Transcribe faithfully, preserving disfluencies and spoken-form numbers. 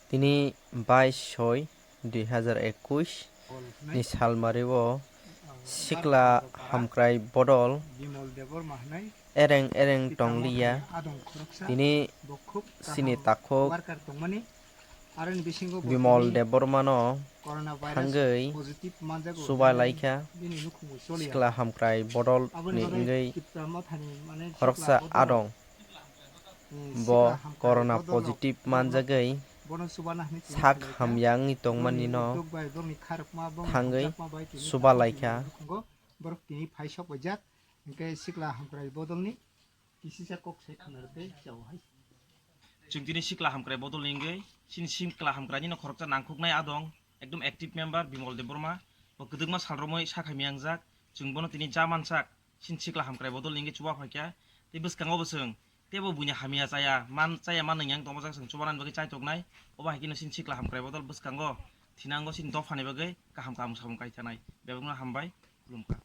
Tini bais soi dui hazar ekush ni salmari o sikla hamkrai bodol ereng ereng tongliya. Tini sini takhuk Bimol Debbarma no thangwi chuba laikha sikla hamkrai bodol ni wngwi khoroksa adong. Bo corona positive manjagwi sak hamya wngwi tongmani no thangwi chuba laikha. Borok tini phai sok paijak, hingke sikla hamkrai bodolni kisisa kok se khna rwdi chao hai. Chwng tini sikla hamkrai bodol ni wngwi, chini sikla hamkrai nino khoroksa nangkhuknai adong, ekdom active member Bimol Debbarma. Bo kwdwkma sal romwi sak hamya wngjak, chwng bono tini cha mansak, chini sikla hamkrai bodol ni wngwi chuba phaikha. Tei bwskango bo chwng teibo buini hamya chaya man, chaya man wngya wng tongma jak chwng chubanani bagwi chaitoknai. Obo hai kheno chini sikla hamkrai bodol bwskango thinango chini dophani bagwi kaham kaham samung kaithanai. Bebakno hambai, khulumkha.